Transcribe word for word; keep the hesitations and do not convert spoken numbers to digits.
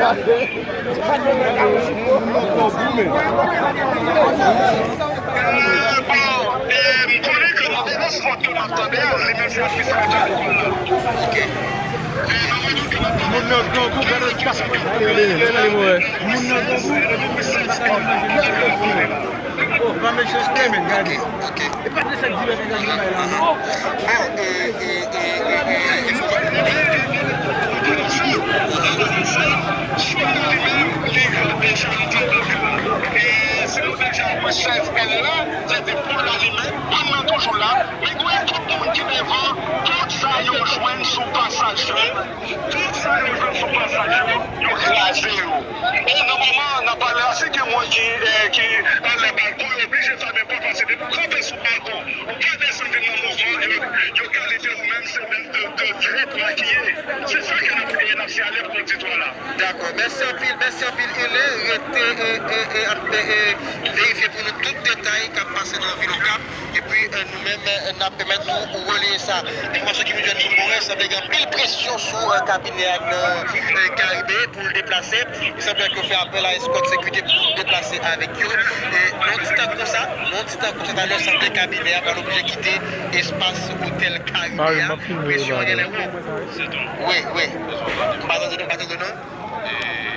Moun nan grangou, gade l kase. Moun nan grangou, epi misye pa ka manje nan telefòn. Oh, pa mechanste, men, gade. E pa de sa k di lè nèg la vin bay la, non. Chèf L la, sa di pou l la li menm, moun nan toujou la, men goumen tout moun ki devan, tout sa yo jwenn sou pasaj yo, tout sa yo jwenn sou pasaj yo, yo kraze yo. E nan moman n ap pale la, si gen moun ki, eh, ki anlè balkon, yo oblije fèmen pòt, paske depi w kanpe sou balkon, ou pa desann vin nan mouvman, yo, yo kalite ou menm se de, de, de trèt makiye. Se sa ke n ap, n ap siyale pou nou di twa la. Dakò. Mèsi anpil, mèsi anpil, Ule. Rete, e, e, e, ap, e, e, verifye pou nou tout detay k ap pase nan vil Okap. Epi, e, nou menm, e, n ap pèmèt nou releye sa. Enfòmasyon ki vin jwenn nou, Moren, sanble gen anpil presyon sou, e, kabinè a nan, e, Karibe pou l deplase. Li sanble ke yo fè apèl a eskòt sekirite pou deplase avèk yo. E nan yon ti tan konsa, nan yon ti tan konsa, talè sanble kabinè a pral oblije kite espas otèl Karibe a. Presyon an genlè wo. Wi, wi. M pa tande non, m pa tande non.